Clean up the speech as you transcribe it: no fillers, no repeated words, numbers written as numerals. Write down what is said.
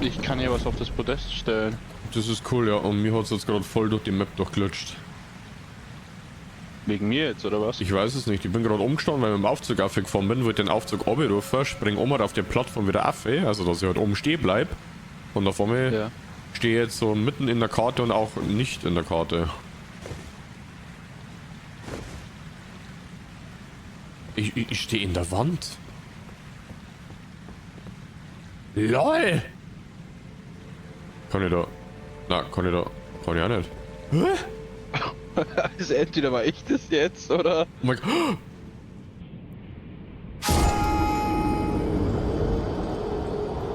Ich kann hier was auf das Podest stellen. Das ist cool, ja. Und mir hat es jetzt gerade voll durch die Map durchglitscht. Wegen mir jetzt, oder was? Ich weiß es nicht. Ich bin gerade umgestanden, weil ich mit dem Aufzug aufgefahren bin, wollte den Aufzug runterrufen, spring um auf der Plattform wieder auf, also dass ich halt oben stehen bleib. Und auf einmal stehe ich jetzt so mitten in der Karte und auch nicht in der Karte. Ich stehe in der Wand. LOL! Kann ich da... Na, kann ich da... Kann ich auch nicht. Hä? Also entweder war ich das jetzt, oder? Oh mein Gott.